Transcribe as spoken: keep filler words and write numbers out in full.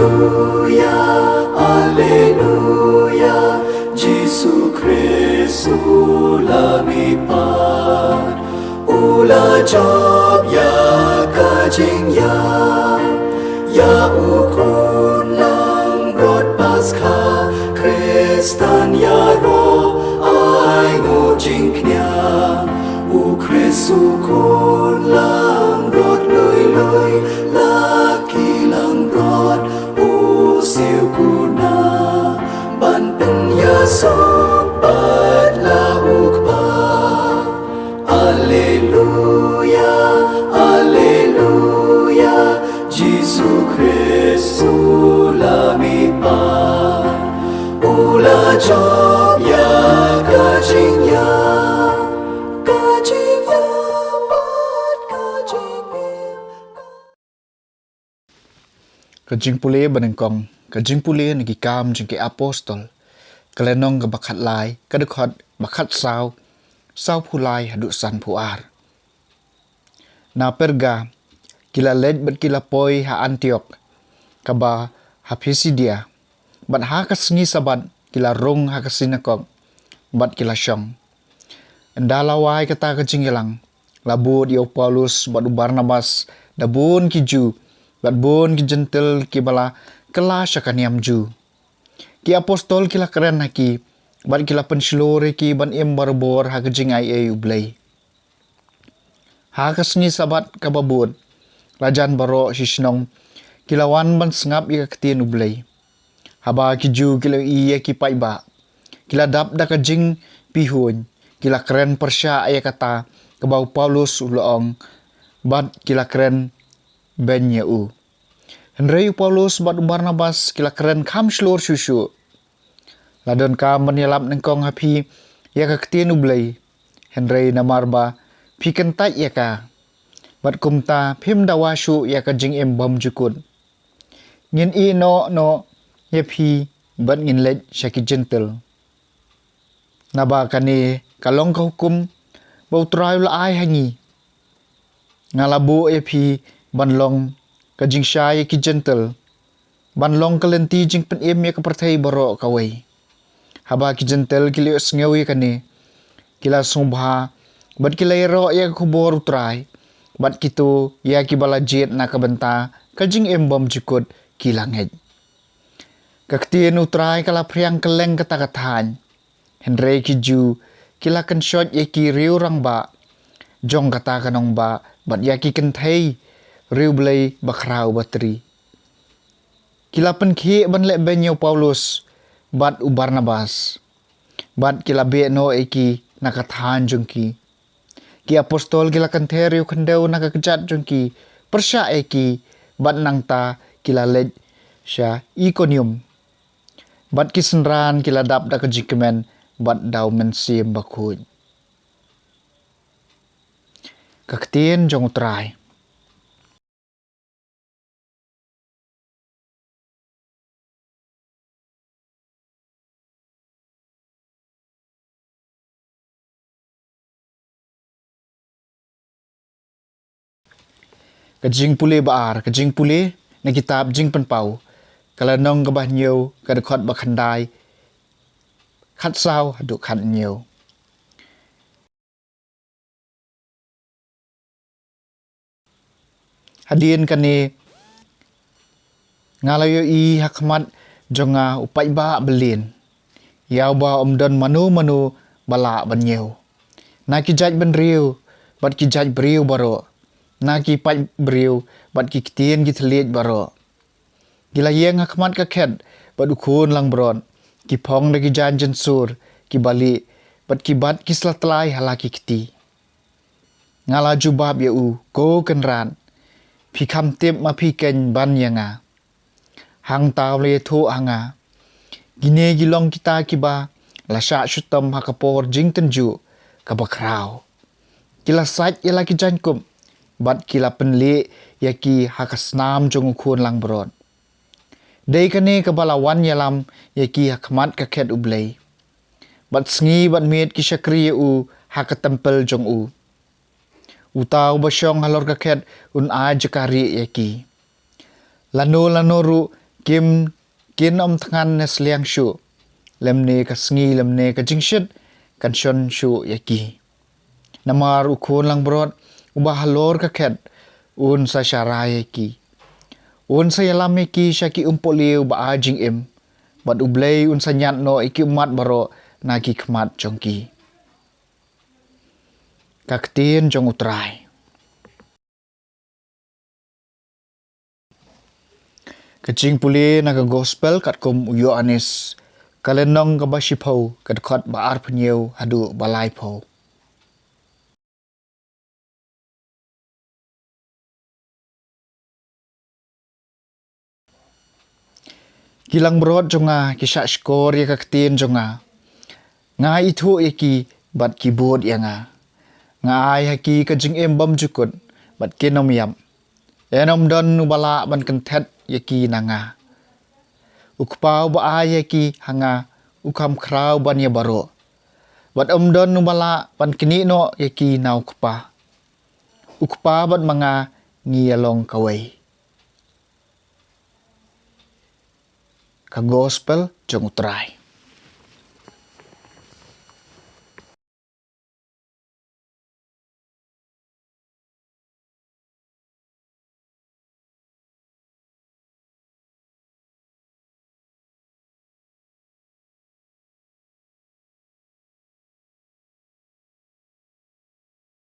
Alleluia, Alleluia, Jisu Khrist u la mihpat, u la jop ïa ka jingïap, ïa u khun langbrot Paskha, Khristan ïaroh ai nguh jingkñia, u Khrist u khun langbrot lui lui, la ki langbrot u siew kuna, ban pynïasoh pat la u Kpa. Alleluia, Alleluia, Jisu Khrist u la mihpat, u la jop ïa ka jingïap, ka jingïap bad ka jingim. Ka jingpule banyngkong, ka jingpule na Ki Kam jong ki Apostol, ka lynnong kaba khatlai, ka dkhot ba khatsaw, sawphew lai haduh sanphew ar. Na Perga, ki la leit bad ki la poi ha Antiok, kaba ha Pisidia, bad ha ka sngi Sabbath, ki la rung ha ka sinakok, bad ki la shong. Ynda la wai kata ka jingïalang, la bud ïa u Paulus bad u Barnabas da bun ki Jiw, bad bun ki Jentil kiba la kylla sha ka niam Jiw. Ki Apostol ki la kren ha ki, bad ki la pynshlur ïa ki ban im barabor ha ka jingaiei U Blei. Ha ka sngi Sabbath kaba bud, la jan baroh shi shnong, ki la wan ban sngap ïa ka ktien U Blei. Haba ki Jiw ki la ïohi ïa ki paidbah, ki la dap da ka jingpihuiñ, ki la kren pyrshah ïa kata kaba u Paulus u la ong, bad ki la kren beiñ ïa u. Hynrei u Paulus bad u Barnabas ki la kren kham shlur shuh shuh. La donkam ban ïalap nyngkong ha phi ïa ka ktien U Blei, hynrei namar ba phi kyntait ïa ka, bad kumta phim dawa shuh ïa ka jingim bymjukut, ngin ïehnoh noh ïa phi bad ngin leit sha ki Jentil. Naba kane ka long ka hukum ba U Trai u la ai ha ngi. Nga la buh ïa phi ban long ka jingshai ïa ki Jentil, ban long ka lynti jingpynim ïa ka pyrthei baroh kawei. Haba ki Jentil ki la ïohsngew ïa kane, ki la sngewbha, bad ki la ïaroh ïa ka khubor U Trai, bad kito ïa kiba la jied na ka bynta ka jingim bymjukut ki la ngeit. Ka ktien U Trai ka la phriang kylleng kata ka thaiñ. Hynrei ki Jiw ki la kynshoit ïa ki riew rangbah jong kata ka nongbah, bad ïa ki kynthei riewblei bakhraw batri. Ki la pynkhih ban leh beiñ ïa u Paulus bad u Barnabas, bad ki la beh noh ïa ki na ka thaiñ jong ki. Ki Apostol ki la kynther ïa u khyndew na ka kjat jong ki pyrshah ïa ki, bad nangta ki la leit sha Ikonium. Bad ki synran ki la dap da ka jingkmen bad da u Mynsiem Bakhuid. Ka ktien jong U Trai. Ka jingpule ba ar, ka jingpule na kitab Jingpynpaw, ka lynnong kaba hynñiew, ka dkhot ba khyndai, khatsaw haduh khathynñiew. Hadien kane, nga la ïohi ha khmat jong nga u paidbah byllieng, ïa uba ym don mano mano ba lah ban ñiew. Na ki jaitbynriew bad ki jaitbriew baroh, na ki paidbriew bad ki ktien ki thylliej baroh. Ki la ïeng ha khmat ka khet bad u khun langbrot, ki phong da ki jaiñ jynsur kiba lieh, bad ki bat ki sla tlai ha la ki kti. Nga la jubab ïa u, Ko Kynrad, phi kham tip ma phi keiñ ban ïa nga. Hangta u la ïathuh ha nga, Kine ki long kita kiba la shah shitom ha ka por jingtynjuh kaba khraw. Ki la sait ïa la ki jaiñkup, bad ki la pynlieh ïa ki ha ka snam jong u khun langbrot. Dei kane kaba la wan ïalam ïa ki ha khmat ka khet U Blei, bad sngi bad miet ki shakri ïa u ha ka templ jong u. Uta uba shong halor ka khet un ai jaka rieh ïa ki. Lano lano ruh Kim, kin ym thngan ne sliang shuh, lymne ka sngi lymne ka jingshit kan shon shuh ïa ki. Namar u khun langbrot uba halor ka khet un sa sharai ïa ki. Un sa ïalam ïa ki sha ki umpohliew ba ai jingim, bad U Blei un sa ñiad noh ïa ki ummat baroh na ki khmat jong ki. Ka ktien jong U Trai. Ka jingpule na ka gospel katkum u Ïoannis, ka lynnong kaba shiphew, ka dkhot ba arphew hynñiew haduh ba laiphew. Ki langbrot jong nga ki shah shkor ïa ka ktien jong nga. Nga ithuh ïa ki bad ki bud ïa nga. Nga ai ha ki ka jingim bymjukut bad kin ym ïap. Yn ym don uba lah ban kynthet ïa ki na nga. U Kpa uba ai ïa ki ha nga u kham khraw ban ïa baroh. Bad ym don uba lah ban knieh noh ïa ki na u Kpa. U Kpa bad ma nga ngi ïa long kawei. Ka gospel jong U Trai.